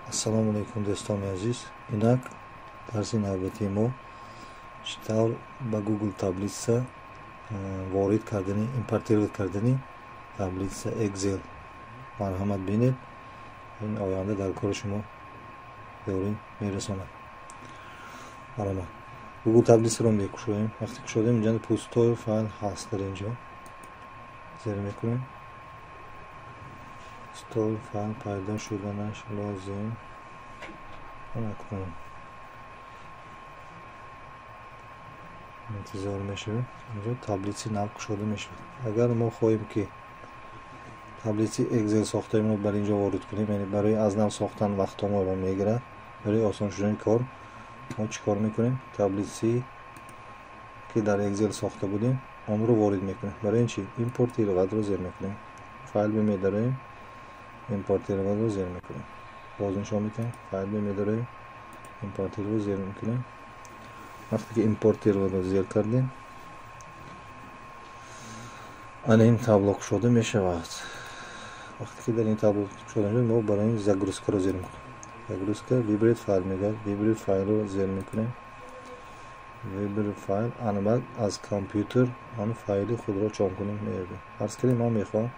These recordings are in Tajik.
Ассалому алайкум, дӯстони азиз. Инак дарси навбатии мо чӣ тавр ба Google таблица ворид кардани, импортировать кардани таблица Excel. Марҳамат, бинед, ин оянда дар кори шумо ёрӣ мерасонад. Марҳамат, Google таблицаро мекушоем. Вақте кушодем, инҷа пустой файл ҳаст. Дар инҷо зер мекунем, пустой файл пайдо шуданаш лозим. Акнун интизор мешавем, инҷо таблици нав кушода мешавад. Агар мо хоҳем, ки таблици Excel сохтаемро бар инҷо ворид кунем, яъне барои аз нав сохтан вақтҳоро мегирад, барои осон шудани кор мо чӣ кор мекунем? Таблици ки дар Excel сохта будем, онро ворид мекунем. Барои ин чи импортироватьро зер мекунем, файл бемедароем, импортироватьро зер мекунем. Боз нишон медиҳем: файл бемедароем, импортироватьро зер мекунем. Вақте ки импортироватьро зер кардем, ана ин табло кушода мешавад. Вақте ки дар ин табло кушода мешавад, мо барои ин загрузкаро зер мекунем. Загрузка, выбрать файл мегӯяд, выбрать файлро зер мекунем. Выбрать файл, ана баъд аз компютер он файли худро чон кунем, меёбем. Фарз кунем, ман мехоҳам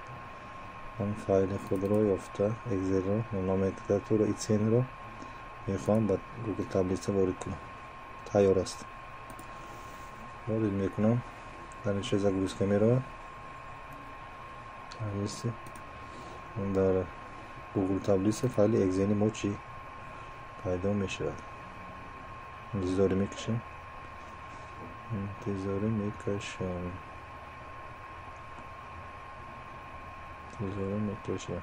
он файли худро ёфта, Excelро, номенклатура и ценро мехоҳам ба Google таблица ворид кунам. Тайёр аст, ворид мекунам. Дар инҷа загрузка меравад. Дар Google таблица файли Excel мо чӣ пайдо мешавад. Интизорӣ мекашем, интизорӣ мекашем, интизорӣ мекашем.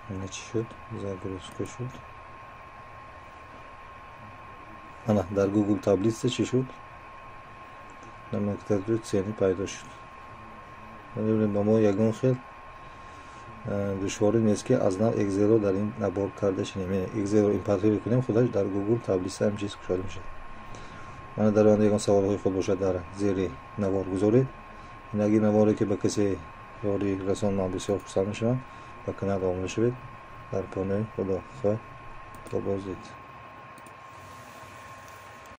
Ана чӣ шуд? Загрузка шуд. Ана дар Google таблица чӣ шуд? Номенклатураи цени пайдо шуд. Ба мо ягон хел душворӣ нест, ки аз нав Excelро дар ин набор карда шинем. Excelро импортировать кунем, худаш дар Google таблица ҳам чиз кушода мешавад. Мана, дар оянда ягон саволҳои худ бошад, дар зери навор гузоред. Инак ин наворе ки ба касе ёрӣ расон, ман бисёр хурсанд мешавам. Ба канал обуна шавед. Дар паноҳи Худо, хайр, то боздид.